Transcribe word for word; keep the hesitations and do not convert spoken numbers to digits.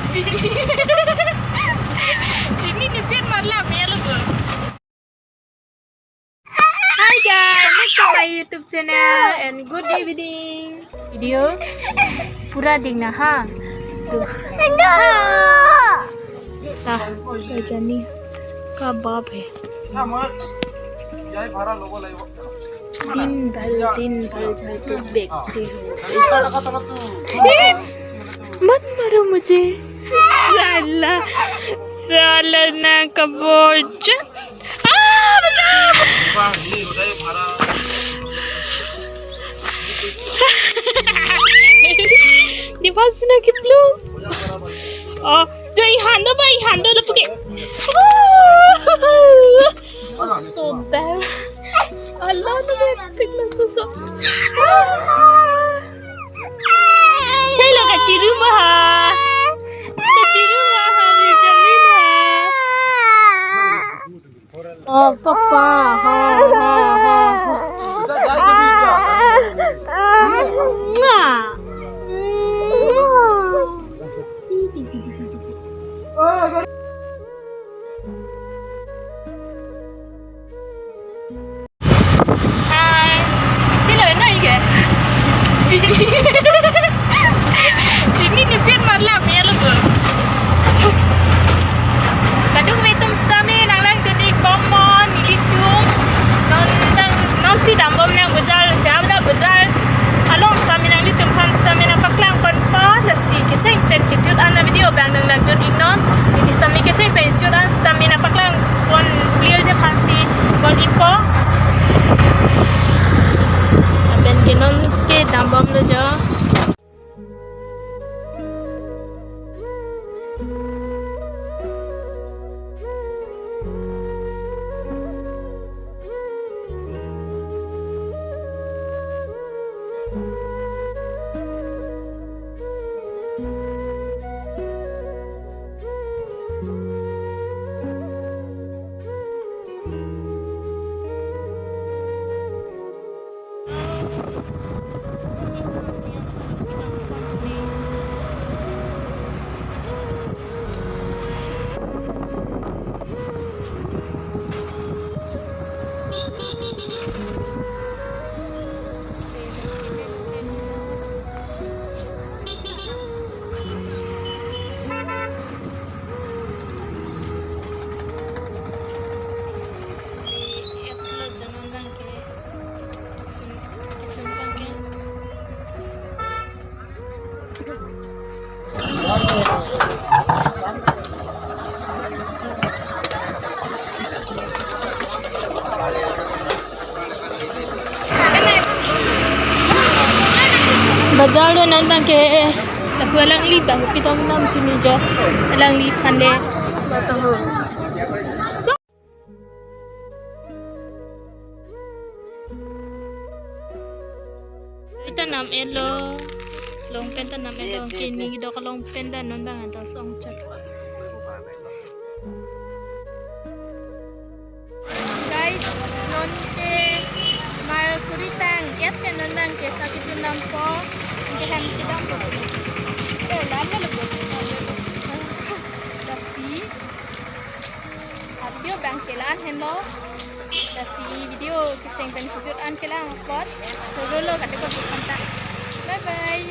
Chini ni pin malam ya lo. Hi guys, welcome to my YouTube channel and good evening. Video pura dingna ha. To. Nah, jani ka bab hai. Din bhar, din bhar jhar tu bek te ho. Mat maro mujhe. Sala, sala na kabol. Ah, bachao! Di pas na kiplu. Oh, jo ihan do ba, ihan do lo puke. So bad. Allah, na bad, pik na so so. Chai lo kachiru ba ha. Kachiru ba ha, Benjamin ha. Oh, papa. Ha, ha, ha, ha. Mwah. Hi. Pilo na ike? Chini ni pin malam ya lo ko. Kadokave atum sitame nanglangdun-ik bom mo nelitum. Non dang, non si dambom nang bajar, si abda bajar along sitame nanglitum aphan sitame nangpaklang ponpo, lasi kecheng pen kejut an a-video abang nanglangdun-iknon. Neli sitame kecheng pen kejut an sitame nangpaklang pon clear je aphansi pon-ikpo. Lapen ke non ke dambom lo jo. Bajar lo non abang ke, lapu alangli abang pitong nam chini jo, alangli aphan le. Ita nam elo, long pen ta nam elo, kini dok long pen ta non abang ta song chak. Guys, non ke mar kuri tang, et ke non abang ke sa kitu nampo, ke hem kedampo. Eh, lam lo lo. Lasi, a-video abang ke la-an henlo. Lasi video kecheng pen kejut an ke la-an apot. Toro lo kate ko bukan ta. Bye bye.